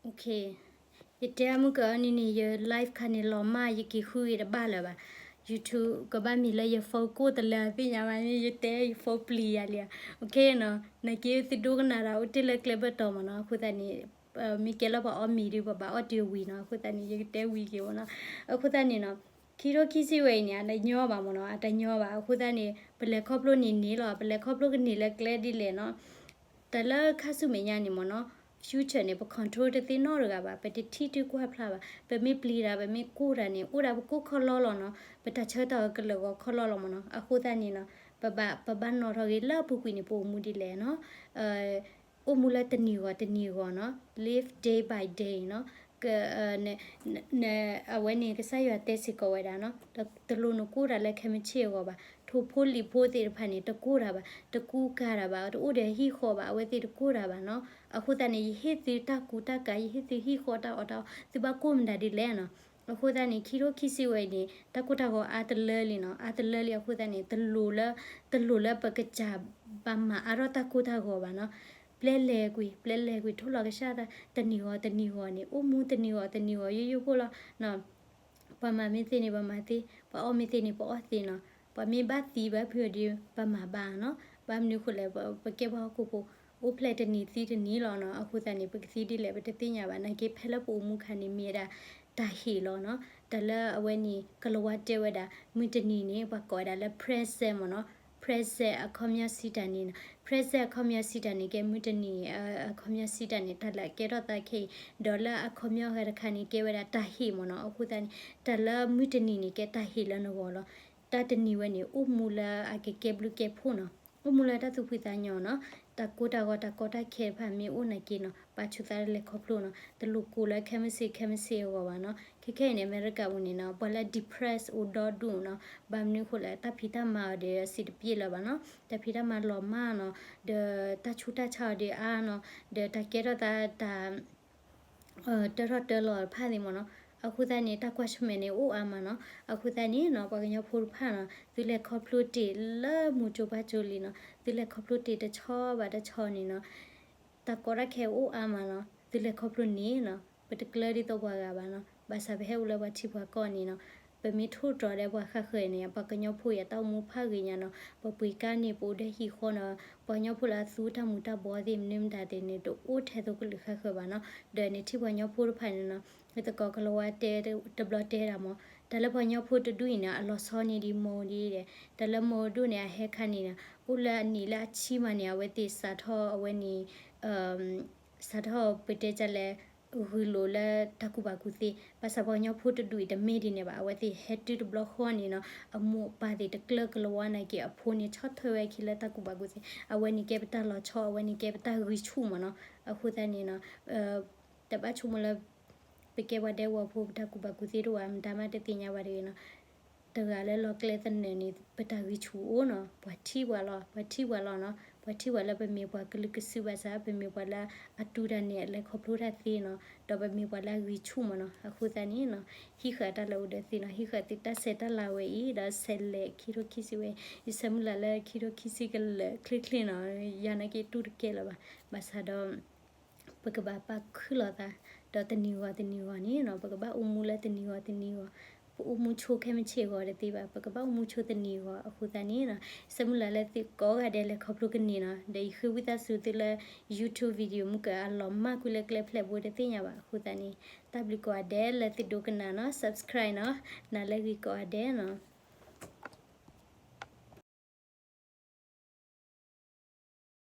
Okay, ယတဲမုၢ်ကၢအီၤန့ၣ်န့ၣ် ယ live ခါန့ၣ်လီၤမၢ် ယက့ၤဃုဂ့ၤတဘၣ်လၢၤဘၣ်. YouTube ကဘၣ်မ့ၢ်လၢယ phone ကိၢ်တလၢအသ့ၣ်ညါဘၣ်န့ၣ် ယတဲယ phone ပျံၤယၤလံ. Okay နီၤ, နာ်က့သုဒိကနၣ်ဒီးအိၣ်တ့ၢ်လၢကျဲဘၢၣ်တီၤမ့ၢ်နီၤ. အဃိသတးန့ၣ် မ့ၢ်ကဲလၢပှၤအီၣ်မ့ၤဒီး ပဘၣ်အီၣ်တ့ၢ်ဝံၤနီၤ. အဃိသတးန့ၣ် ယကတဲဝံၤက့ၤမ့ၢ်နီၤ. အဃိသတးန့ၣ်နီၤ ခံထိခံဆံဝဲအံၤန့ၣ် အတညီဘၣ်မ့ၢ်နီၤ, အတညီဘၣ်. အဃိသတးန့ၣ် ပလဲၤခီဖျိန့ၣ်န့ၣ်လီၤ, ပလဲၤခီဖျိကန့ၢ်လၢကျဲဒ်လဲၣ်နီၤ. တၢ်လၢခါဆူမဲာ်ညါန့ၣ်မ့ၢ်နီၤ future န့ၣ် ပ control တသ့နီတဂၤဘၣ်, ပတထံၣ်တကွၢ်ဖျါဘၣ်. ပမ့ၢ်ပျံၤတၢ် ပမ့ၢ်ကိၢ်တၢ်န့ၣ် အိၣ်ဒၣ်ပကိၢ်ခီလီလီၤနီၤ, ပတၢ်ဆၢတၢ်အီၤကလၢာ်ဂီၤခီလီလီၤမ့ၢ်နီၤ. အဃိသတးန့ၣ်နီၤ ပဘၣ် ပဘၣ်နီၣ်ထီၣ်ဂ့ၤလၢအပူၤကွံာ်န့ၣ် ပအိၣ်မူဒ်လဲၣ်နီၤ. အိၣ်မူလၢတနံၤဂီၤတနံၤဂီၤနီၤ, live day by day နီၤ. အဝဲန့ၣ် ကစၢ်ယွၤတဲစ့ၢ်ကီးဝဲဒၣ်နီၤ, တလိၣ်နကိၢ်တၢ်လၢခဲမုၢ်ဆ့ၣ်အဂီၢ်ဘၣ်. ထိၣ်ဖိလံာ်ဖိသ့ၣ်တဖၣ်န့ၣ် တကိၢ်တၢ်ဘၣ်, တကူကၤတၢ်ဘၣ်, တအိၣ်ဒီးဟံၣ်ဃီဘၣ်, အဝဲသ့ၣ်တကိၢ်တၢ်ဘၣ်နီၤ. အဃိသတးန့ၣ် ယဟ့ၣ်သုတၢ်ကူတၢ်ကၤ, ယဟ့ၣ်သုဟံၣ်ဃီတၢ်အီၣ်တၢ်အီ, သုဘၣ်ကိၢ်မတၤဒ်လဲၣ်နီၤ. အဃိသတးန့ၣ် ခံထိခံဆံဝဲအံၤန့ၣ် တၢ်ကိၢ်တၢ်ဂီၤအါတလၢလံနီၤ, အါတလၢလံ. အဃိသတးန့ၣ် တလိၣ်လၢ တလိၣ်လၢပကစၢ်ဘၣ်မၤအါထီၣ်တၢ်ကိၢ်တၢ်ဂီၤဘၣ်နီၤ. ပျဲလဲၤကွံာ် ပျဲလဲၤကွံာ် ထိၣ်လီၤကစၢ်တၢ် တနံၤဂီၤတနံၤဂီၤန့ၣ် အိၣ်မူတနံၤဂီၤတနံၤဂီၤ ယိယိဖိလီၤ. ပှၤမၤမ့ၢ်သ့န့ၣ် ပှၤမၤသ့, ပှၤအီၣ်မ့ၢ်သ့န့ၣ် ပှၤအီၣ်သ့နီၤ. ပှၤမ့ၢ်ဘၣ်သံဘၣ်ဖုးဒီး ပှၤမၤဘၣ်နီၤ. ဘၣ်မနုၤအဃိလဲၣ်, ပကဲပှၤဟီၣ်ခိၣ်ဖိ အိၣ်ဖျဲၣ်တနံၤသံတနံၤလီၤနီၤ. အဃိသတးန့ၣ် ပကသံဒ်လဲၣ် ပတသ့ၣ်ညါဘၣ်. နာ်က့ဖဲလၢပအိၣ်မူခါန့ၣ် မ့ၢ်ဝဲဒၣ်တၢ်ဟ့ၣ်လီၤနီၤ. တၢ်လၢအဝဲန့ၣ် ကလၤဝါတဲဝဲဒၣ် မုၢ်တနံၤန့ၣ် ပှၤကိးဝဲဒၣ်လၢ present မ့ၢ်နီၤ. present အခီပညီစံးတၢ်န့ၣ်နီၤ. present အခီပညီစံးတၢ်န့ၣ် ကဲမုၢ်တနံၤ အခီပညီစံးတၢ်န့ၣ် တၢ်လၢအကဲထီၣ်သးခဲအံၤ, ဒီးလၢအခီပညီအဂၤတခါန့ၣ် ကဲဝဲဒၣ်တၢ်ဟ့ၣ်မ့ၢ်နီၤ. အဃိသတးန့ၣ် တၢ်လၢမုၢ်တနံၤန့ၣ် ကဲတၢ်ဟ့ၣ်လၢနဂီၢ်လီၤ. တၢ်တနံၤဝဲန့ၣ် အိၣ်မူလၢအကကဲဘျုးကဲဖှိၣ်နီၤ. အိၣ်မူလၢတၢ်သူၣ်ဖှံသးညီနီၤ. တၢ်ကိၢ်တၢ်ဂီၤတၢ်ကီတၢ်ခဲတဖၣ်မ့ၢ်အိၣ်နာ်က့နီၤ, ပာ်ဆူၣ်သးလၢလဲၤခီဖျိနီၤ. တလိၣ်ကိၢ်လၢခဲမုၢ်ဆ့ၣ်ခဲမုၢ်ဆ့ၣ်အဂီၢ်ဘၣ်နီၤ. ခဲခဲအံၤန့ၣ် အမဲရကၤပူၤန့ၣ်နီၤ ပှၤလၢ depress အိၣ်ဒီဒူၣ်နီၤ. ဘၣ်မနုၤအဃိလဲၣ်, တၢ်ဖံးတၢ်မၤအီၤဒီးစံးတပျ့ၤလၢၤဘၣ်နီၤ. တၢ်ဖံးတၢ်မၤလီၤမၢ်နီၤ, ဒီးတၢ်ဆူးတၢ်ဆါအီၤဒီးအါနီၤ, ဒီးတၢ်ကဲထီၣ်သးတၢ် တၢထီၣ်တၢလီၤတဖၣ်သ့ၣ်မ့ၢ်နီၤ. အဃိသတးန့ၣ် တၢ်ကွၢ်ဆၢၣ်မဲာ်န့ၣ်အိၣ်အါမးနီၤ. အဃိသတးန့ၣ်နီၤ ပှၤကညီဖိတဖၣ်နီၤ သုလဲၤခီဖျိတ့ၢ်လၢမူကၠိဘါကၠိလံနီၤ. သုလဲၤခီဖျိတ့ၢ်တဆီဘၣ်တဆီန့ၣ်နီၤ တၢ်ကီတၢ်ခဲအိၣ်အါမးနီၤ. သုလဲၤခီဖျိန့ၣ်နီၤ ပတကျၢၤဒ်သိးပှၤဂၤဘၣ်နီၤ. ဘၣ်ဆၣ်ပဟဲအိၣ်လၢပှၤထံပှၤကီၢ်န့ၣ်နီၤ ပမ့ၢ်ထိၣ်တြီၤဒီးပှၤဃၣ်ဃၢၤန့ၣ် ပှၤကညီဖိအံၤအတၢ်အိၣ်မူဖးဂ့ၤညါနီၤ. ပပှ့ၤကါန့ၣ် ပအိၣ်ဒီးဟံၣ်ဃီနီၤ. ပှၤကညီဖိလၢအသူတၢ်မူၤတၢ်ဘှီးသ့ၣ်မနုၤမတၤသ့ၣ်န့ၣ် တအိၣ်ထဲသိးကလုာ်ဃၣ်ဃၢၤဘၣ်နီၤ. ဒီးန့ၣ်ထံၣ်ပှၤကညီဖိတဖၣ်န့ၣ်နီၤ သကိးကလၤဝါတဲတဘျီတဲဒၣ်မး တၢ်လၢပှၤကညီဖိတဒူၣ်အံၤန့ၣ် အလီၤဆီန့ၣ်ဒ်မိၢ်ဒ်ဒီး တၢ်လၢမိၢ်ဒူၣ်န့ၣ် အဟဲခါန့ၣ် အိၣ်လၢအနံၣ်လၢအဆံမးန့ၣ် အဝဲသ့ၣ်စးထီၣ်အဝဲန့ၣ် စးထီၣ်ပတဲကလဲၣ် ဂုာ်လိာ်လၢတၢ်ကူၣ်ဘၣ်ကူၣ်သ့. ဘၣ်ဆၣ်ပှၤကညီဖိတဒူၣ်အံၤတမ့ၢ်ဒ်န့ၣ်ဘၣ်. အဝဲသ့ၣ်ဟဲတုၤတဘျီဃီန့ၣ်နီၤ အမိၢ်အပၢ်သ့ၣ်တကျၢၤကလၤဝါနာ်က့ အဖိန့ၣ် ဆီၣ်ထွဲဝဲအခံလၢတၢ်ကူၣ်ဘၣ်ကူၣ်သ့. အဝဲန့ၣ်ကဲပတၢ်လီၤဆီ အဝဲန့ၣ်ကဲပတၢ်ဂံၢ်ဆူၣ်မးနီၤ. အဃိသတးန့ၣ်နီၤ တဘၣ်ဆိကမိၣ်လၢ ပကဲပှၤဒဲကဝီၤဖိ ပတၢ်ကူၣ်ဘၣ်ကူၣ်သ့တအိၣ်ဘၣ် မတၤမးတသ့ၣ်ညါဘၣ်တဂ့ၤနီၤ. တဂၤလၢလီၤကျဲသနၢၣ်န့ၣ် ပတၢ်ဂံၢ်ဆူၣ်အိၣ်နီၤ. ပှၤထံၣ်ပှၤလီၤ ပှၤထံၣ်ပှၤလီၤနီၤ. ပှၤထံၣ်ပှၤလၢပမ့ၢ်ပှၤကလုာ်ကစုဘၣ်ဆၣ် ပမ့ၢ်ပှၤလၢအတူၢ်တၢ်န့ၣ် အလဲၤခီဖျိတၢ်သ့နီၤ. ဒီးပမ့ၢ်ပှၤလၢအဂံၢ်ဆူၣ်မးနီၤ. အဃိသတးန့ၣ်နီၤ ဟံးဃာ်တၢ်လၢအအိၣ်ဒီးသ့နီၤ. ဟံးဃာ်သုတၢ်ဆဲးတၢ်လၤဝဲအံၤ ဒီးဆဲးလဲးခံထိခံဆံဝဲအံၤ ယဆၢမုၢ်လၢ်လၢခံထိခံဆံကလၢာ်ချ့ချ့နီၤ. ယၤနာ်က့တူၢ်တကဲလၢၤဘၣ်. ဘၣ်ဆၣ်ဒီး ပကဘၣ်ပာ်ခုၣ်လီၤသး ဒီးတနံၤဂီၤတနံၤဂီၤန့ၣ်နီၤ ပကဘၣ်အိၣ်မူလၢတနံၤဂီၤတနံၤဂီၤ ပအိၣ်မူဆိခဲမုၢ်ဆ့ၣ်ဂီၤတသ့ဘၣ် ပကဘၣ်အိၣ်မူဆိတနံၤဂီၤ. အဃိသတးန့ၣ်နီၤ ဆၢမုၢ်လၢ်လၢသုကိးဂၤဒဲးလဲၤခီဖျိကန့ၢ်နီၤ ဒီးယဃ့ဝံသးစူၤသုလၢ YouTube video မုၢ်ကၢအလီၤမၢ်ကွံာ်လၢကျဲဖျဲၣ်ဘိတသ့ၣ်ညါဘၣ်. အဃိသတးန့ၣ် တၢ်ဘျုးကိးဂၤဒဲးလၢသုဒိကနၣ်နီၤ subscribe နီၤ နၤလၢဂ့ၤကိးဂၤဒဲးနီၤ.